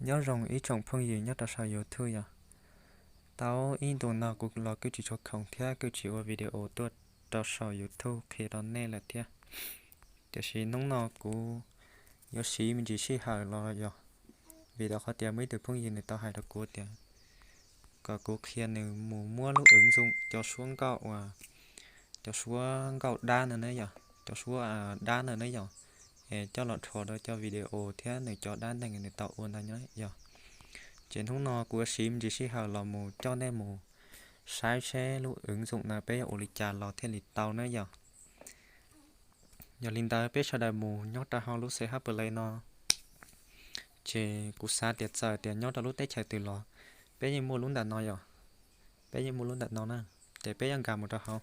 Nyob zoo ib tsoom phooj ywg nyob rau saum YouTube yom. Tau ib ntus no kuv los kuj tsis tshua khoom thiab kuj tsis ua video tuaj rau saum YouTube qhia rau nej lawm thiab. Tiam sis hnub no kuv yuav siv me ntsis sij hawm los yog vim rau qhov tias muaj ib tug phooj ywg nws tau hais rau kuv tias kom kuv qhia nws mus muab lub ứng dụng cov suab nkauj uas, cov suab nkauj dab no ne yom, cov suab dab no ne yom, es coj los rhuav rau cov video thiab nws cov dab neeg nws tau ua ntawd nyob yom. Ces hnub no kuv yuav siv me ntsis sij hawm los mus coj nej mus saib seb lub ứng dụng no peb yuav ua li cas los thiaj li tau na yom. Yog li ntawd peb sawv daws mus nyob rau hauv lub CH Play no, ces kuv xav tias txawm tias nyob rau lub teb chaws twg los peb yeej muaj lub ntawm no yom, peb yeej muaj lub ntawm no na, ces peb yuav nkag mus rau hauv.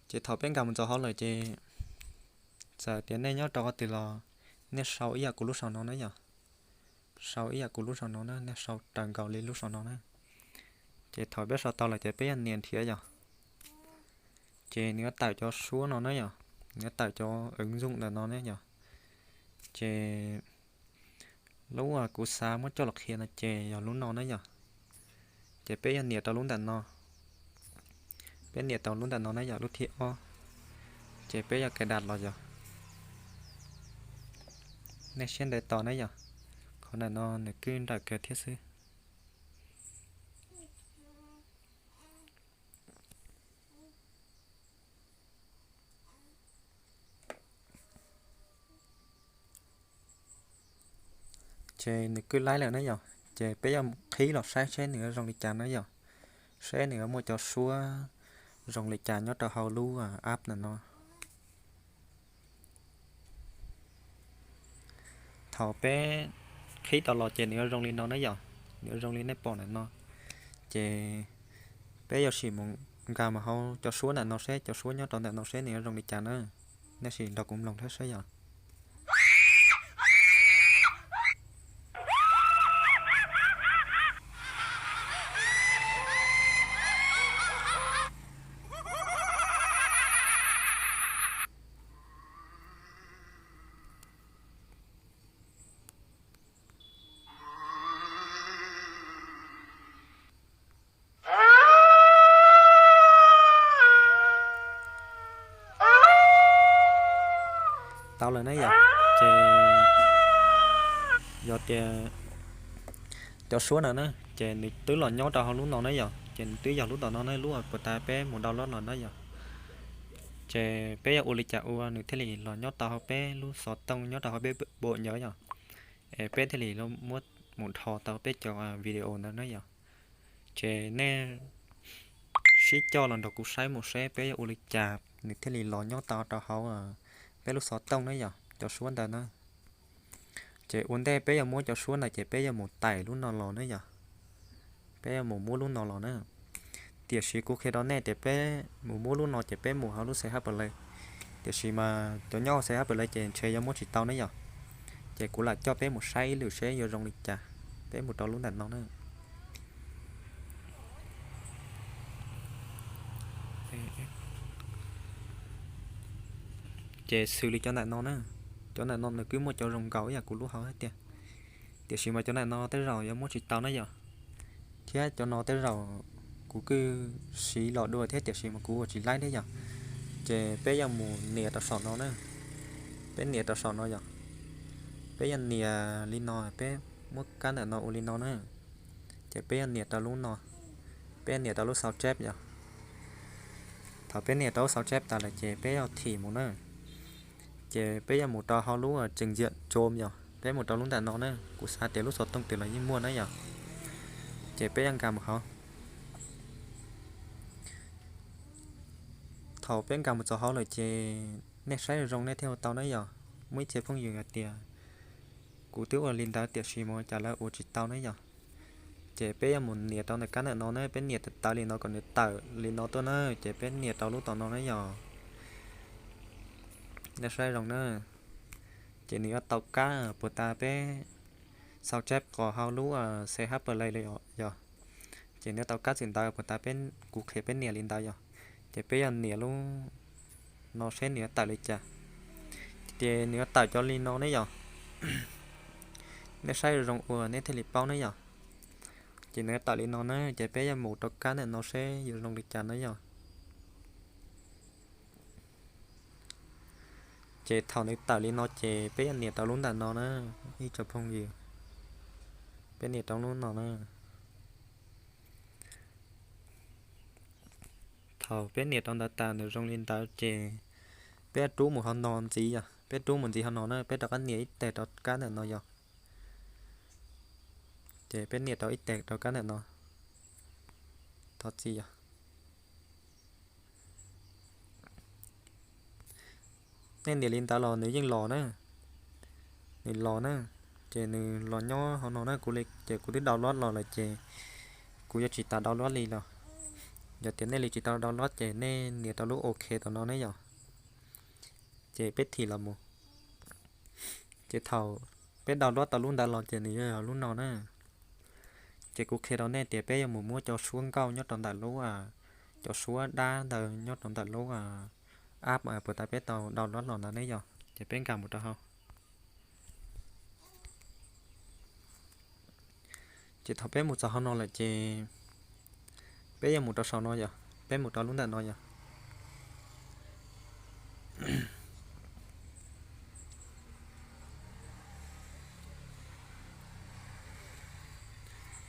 Ces thaum peb nkag mus txog hauv lawm ces txawm tias nej nyob rau qhov twg los nej sau ib yam kuv lub saum no na yom, sau ib yam kuv lub saum no na, nej sau raws nkaus li lub saum no na. Ces thaum peb sau tau lawm ces peb yuav nias nrhiav yom, ces nws yuav tawm cov suab no na yom, nws yuav tawm cov ứng dụng ntawm no na yom. Ces lub uas kuv xav muab coj los qhia no ces yog lub no na yom. Ces peb yuav nias rau lub ntawm no, peb nias rau lub ntawm no na yom, lub thib ob. Ces peb yuav cài đặt los yog, nej siab ntev tos na yom, qhov ntawm no nws kuj nrawm kawg thiab xwb. Ces nws kuj laib lawm na yom, ces peb yuav qhib los saib seb nws yuav zoo li cas na yom, seb nws yuav muaj cov suab zoo li cas nyob rau hauv lub app ntawm no. Thaum peb qhib tau los ces nws yuav zoo li no na yom, nws yuav zoo li nej pom ntawm no. Ces peb yuav sim mus nkag mus hauv cov suab ntawm no seb cov suab nyob rau ntawm no seb nws yuav zoo li cas na. Nej sim nrog kuv mloog thiab seb yom. Tau lawm na yom, ces yog tias cov suab ntawd na, ces nws twb los nyob rau hauv lub no na yom, ces nws twb yog lub tom no na, lub uas puag ta peb mus download los na yom. Ces peb yuav ua li cas ua nws thiaj li los nyob tau hauv peb lub xov tooj nyob rau hauv peb bộ nhớ yom, es peb thiaj li muab mus dhos tau peb cov video ntawd na yom. Ces nej sib coj los nrog kuv saib mus seb peb yuav ua li cas nws thiaj li los nyob tau rau hauv peb lub xov tooj na yom, cov suab ntawd na. Ces ua ntej peb yuav muab cov suab ntawd ces peb yuav mus tải lub no los na yom. Peb yuav mus muab lub no los na. Tiam sis kuv qhia rau nej tias peb mus muab lub no ces peb mus hauv lub CH Play. Tiam sis mas cov nyob hauv CH Play ces ntshe yuav muab tsis tau na yom. Ces kuv lam coj peb mus saib ib lwm seb yuav zoo li cas. Peb mus rau lub ntawm no na. Ces xws li cov ntawm no na, cov ntawm no nws kuj muaj cov zoo nkaus ib yam kuv lub hauv thiab tiag. Tiam sis mas cov ntawm no tej zaum yuav muab tsis tau na yom. Thiab cov no tej zaum kuv kuj siv los dua thiab tiam sis mas kuv ua tsis laib thiab yom. Ces peb yuav mus nias rau saum no na. Peb nias rau saum no yom. Peb yuav nias li no, peb muab kab ntawm no ua li no na. Ces peb yuav nias rau lub no, peb nias rau lub sao tseb yom. Thaum peb nias rau lub sao tseb tas lawm ces peb yuav thim mus na. Ces peb yuav mus rau hauv lub trình duyệt Chrome yom, peb mus rau lub ntawm no na, kuv xav tias lub xov tooj twg los yeej muaj na yom. Ces peb yuav nkag mus hauv. Thaum peb nkag mus txog hauv lawm ces nej saib zoo nej thiaj ua tau na yom. Muaj ib txhia phooj ywg hais tias kuv twb ua li ntawd tiam sis mas cas lawv ua tsis tau na yom. Ces peb yuav mus nias rau ntawm kab ntawm no na, peb nias tawv tawv li no kom nws tawm li no tuaj na, ces peb nias rau lub tom no na yom. Nej saib zoo na, ces nws yuav tau kab puas tas peb sao tseb qos hauv lub CH Play li yom. Ces nws yuav tau kab txwm ntawd puas tas peb, kuv qhia peb nias li ntawd yom. Ces peb yuav nias lub no seb nws yuav tawm li cas. Ces nws yuav tawm cov li no ne yom. Nej saib zoo zoo uas nej thiaj li paub ne yom. Ces nws tawm li no na, ces peb yuav mus rau kab ntawm no seb yuav zoo li cas na yom. Ces thaum nws tawm li no ces peb yuav nias rau lub ntawm no na, ib tsoom phooj ywg. Peb nias rau lub no na. Thaum peb nias rau ntawd tas nws zoo li ntawd ces peb rub mus hauv no ntxiv yom, peb rub mus ntxiv hauv no na, peb rov qab nias ib teg rau kab ntawm no yom. Ces peb nias rau ib teg rau kab ntawm no. Thov txim yom. Nej nias li ntawd los nws yeej los na, nws los na, ces nws los nyob hauv no na, kuv li ces kuv twb download los lawm ces kuv yuav tsis tas download li los. Yog tias nej li tsis tau download ces nej nias rau lub OK tom no ne yom. Ces peb thim los mus. Ces thaum peb download tau lub ntawd los ces nws yuav yog lub no na. Ces kuv qhia rau nej tias peb yuav mus muab cov suab nkauj nyob rau ntawm lub, cov suab dab ntawd nyob rau ntawm lub app puas tas peb tau download los ntawd ne yom. Ces peb nkag mus rau hauv. Ces thaum peb mus txog hauv no lawm ces peb yuav mus rau saum no yom, peb mus rau lub ntawm no yom.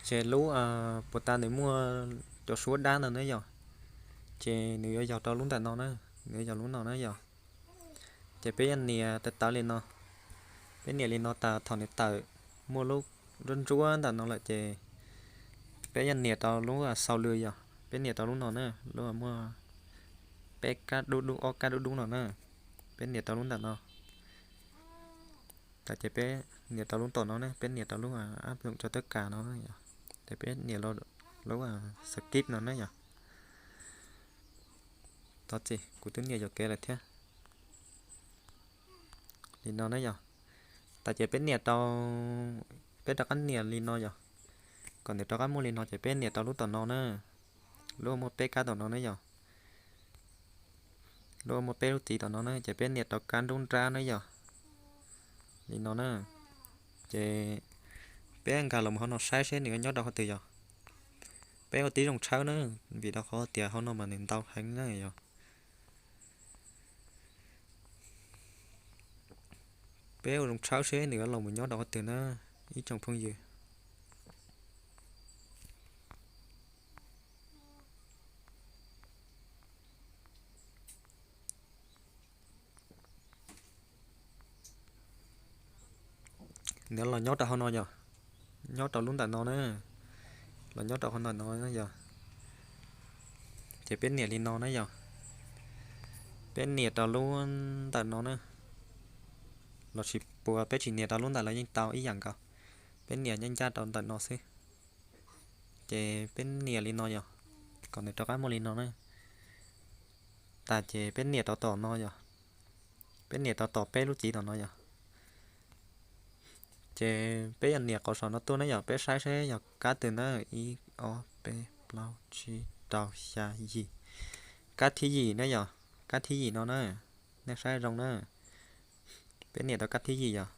Ces lub puas tas nws muaj cov suab dab ntawd na yom, ces nws yuav yog rau lub ntawm no na, nws yuav yog lub no na yom. Ces peb yuav nias tawv tawv li no, peb nias li no tas thaum nws tawm muaj lub ntsuab ntsuab ntawm no lawm ces peb yuav nias rau lub xaus lw yom, peb nias rau lub no na, lub muaj peb kab dub dub ob kab dub dub no na, peb nias rau lub ntawm no. Tas ces peb nias rau lub tom no ne, peb nias rau lub áp dụng cho tất cả no yom, ces peb nias lub skip no ne yom. Thov txim, kuv twb nias yuam kev lawm thiab. Li no ne yom. Tas ces peb nias rau, peb rov qab nias li no yom. Kom nws rov qab muaj li no ces peb nias rau lub tom no na, lub muaj peb kab tom no ne yom. Lub muaj peb lub txiv tom no na ces peb nias rau kab nruab nrab na yom. Li no na. Ces peb nkag los hauv no saib seb nws nyob rau qhov twg yom. Peb ua tib zoo tshawb na, vim rau qhov tias hauv no mas nws ntau heev na yom. Peb ua zoo tshawb seb nws yuav los mus nyob rau qhov twg na, ib tsoom phooj ywg. Nws los nyob rau hauv no yog, nyob rau lub ntawm no na, los nyob rau hauv ntawm no yog. Ces peb nias li no na yog, peb nias rau lub ntawm no na, lossis puas peb tsis nias rau lub ntawm los yeej tau ib yam nkaus. Peb nias ncaj ncaj rau ntawm no xwb. Ces peb nias li no yog, kom nws rov qab muaj li no na. Tas ces peb nias rau tom no yog, peb nias rau tom peb lub txiv tom no yog. Ces peb yuav nias qhov saum no tuaj na yog, peb saib seb yog kab twg na, ib ob peb plaub tsib rau xya yim. Kab thib yim na yog, kab thib yim no na, nej saib zoo na. Peb nias rau kab thib yim yog,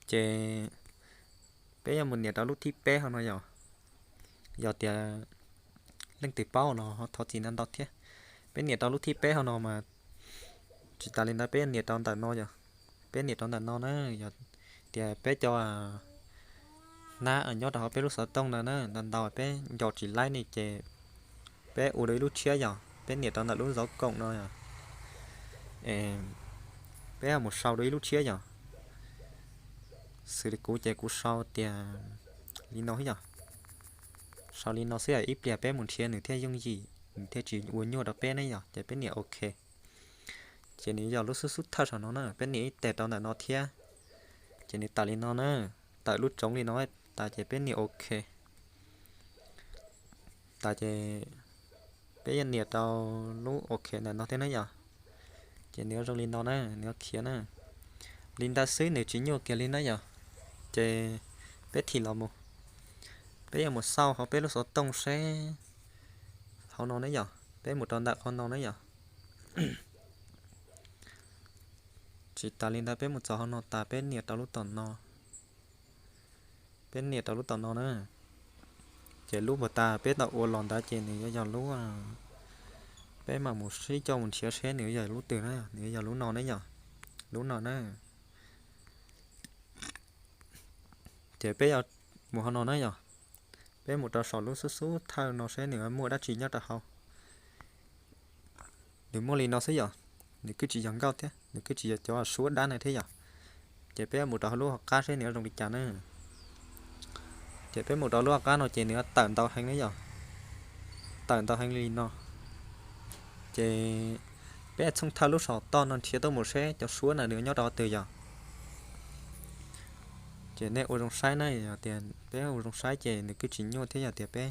ces peb yuav mus nias rau lub thib peb hauv no yog. Yog tias leej twg paub los thov txim ntau ntau thiab. Peb nias rau lub thib peb hauv no mas tsis tas li ntawd peb nias rau ntawm no yog, peb nias rau ntawm no na, yog tias peb cov hnab nyob rau hauv peb lub xov tooj ntawd na ntau ntau peb nco tsis laib ne ces peb ua rau ib lub tshiab yog, peb nias rau ntawm lub dấu cộng no yog, peb mus sau rau ib lub tshiab yog. Xws li kuv ces kuv sau tias li no yog, sau li no xwb, ib pliag peb mus nrhiav nws thiaj yooj yim, nws thiaj tsis ua nyuaj rau peb ne yog, ces peb nias OK. Ces nws yog lub xub xub thawj saum no na, peb nias ib teg rau ntawm no thiab, ces nws tawm li no na, tawm lub tsoov li no tas ces peb nias OK. Tas ces peb yuav nias rau lub OK ntawm no thiab na yog. Ces nws yuav zoo li no na, nws yuav khiav na. Li ntawd xwb nws tsis nyuaj kiag li na yog. Ces peb thim los mus, peb yuav mus xauj hauv peb lub xov tooj seb hauv no ne yog, peb mus rau ntawm qhov no ne yog. Tsis tas li ntawd, peb mus txog hauv no tas peb nias rau lub tom no. Peb nias rau lub tom no na. Ces lub puag ta peb tau ua los ntawd ces nws yuav yog lub, peb mam mus sib coj mus nrhiav seb nws yuav yog lub twg na, nws yuav yog lub no ne yom. Lub no na. Ces peb yuav mus hauv no na yom. Peb mus rau saum lub xub xub thawj no seb nws muaj dab tsi nyob rau hauv. Nws muaj li no xwb yom. Nws kuj tsis yog nkauj thiab, nws kuj tsis yog cov suab dab na thiab yom. Ces peb mus rau hauv lub hauv qab seb nws zoo li cas na. Ces peb mus rau lub hauv qab no ces nws tawm ntau heev na yom. Tawm ntau heev li no. Ces peb txhooj thawj lub saum toj no nrhiav tuaj mus seb cov suab na nws nyob rau qhov twg yom. Ces nej ua zoo saib na, yog tias peb ua zoo saib ces nws kuj tsis nyuaj thiab, yog tias peb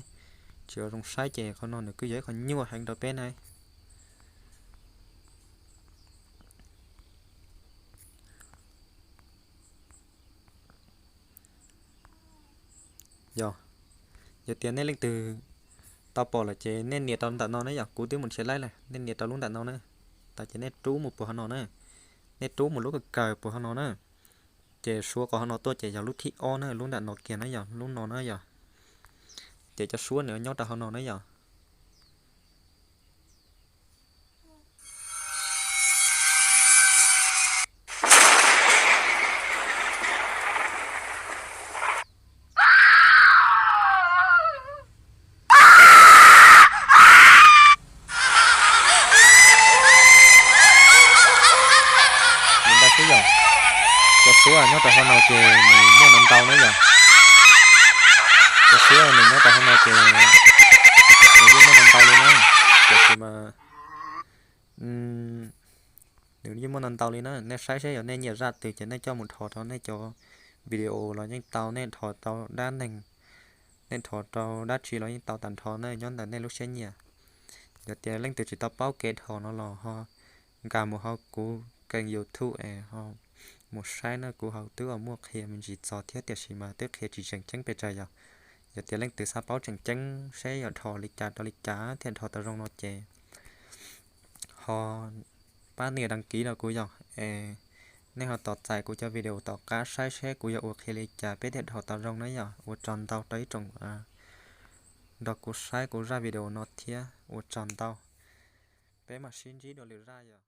tsis ua zoo saib ces qhov no nws kuj yog ib qho nyuaj heev rau peb na. Yog, yog tias nej leej twg tau pom lawm ces nej nias rau ntawm no na yom, kuv twb mus nrhiav laib lawm, nej nias rau lub ntawm no na. Tas ces nej rub mus puag hauv no na, nej rub mus lub kawg kawg puag hauv no na. Ces suav qhov hauv no tuaj ces yog lub thib ob na, lub nram no kiag na yom, lub no na yom. Ces cov suab nws nyob rau hauv no na yom. Li ntawd xwb yog, cov suab nyob rau hauv no ces nws muaj ntau ntau na yog. Cov suab nws nyob rau hauv no ces nws yeej muaj ntau ntau li na. Tiam sis mas nws yeej muaj ntau ntau li na. Nej saib seb yog nej nyiam zaj twg ces nej coj mus dhos rau nej cov video los yeej tau, nej dhos rau dab neeg, nej dhos rau dab tsi los yeej tau tag nrho na, nyob ntawm nej lub siab nyiam. Yog tias leej twg tsis tau paub kev dhos no los ho nkag mus hauv kuv kênh YouTube es ho mus saib na, kuv hauv twb muaj qhia me ntsis txog thiab, tiam sis mas twb qhia tsis tseem ceeb pes tsawg yog. Yog tias leej twg xav paub tseem ceeb seb yog dhos li cas rau li cas thiaj dhos tau zoo no ces ho pab nias đăng ký rau kuv yog es nej ho tos txais kuv cov video tom qab saib seb kuv yuav ua qhia li cas peb thiaj dhos tau zoo na yog. Ua tsaug ntau rau ib tsoom nrog kuv saib kuv zaj video no thiab, ua tsaug ntau. Peb mam sib ntsib dua lwm zaj yog.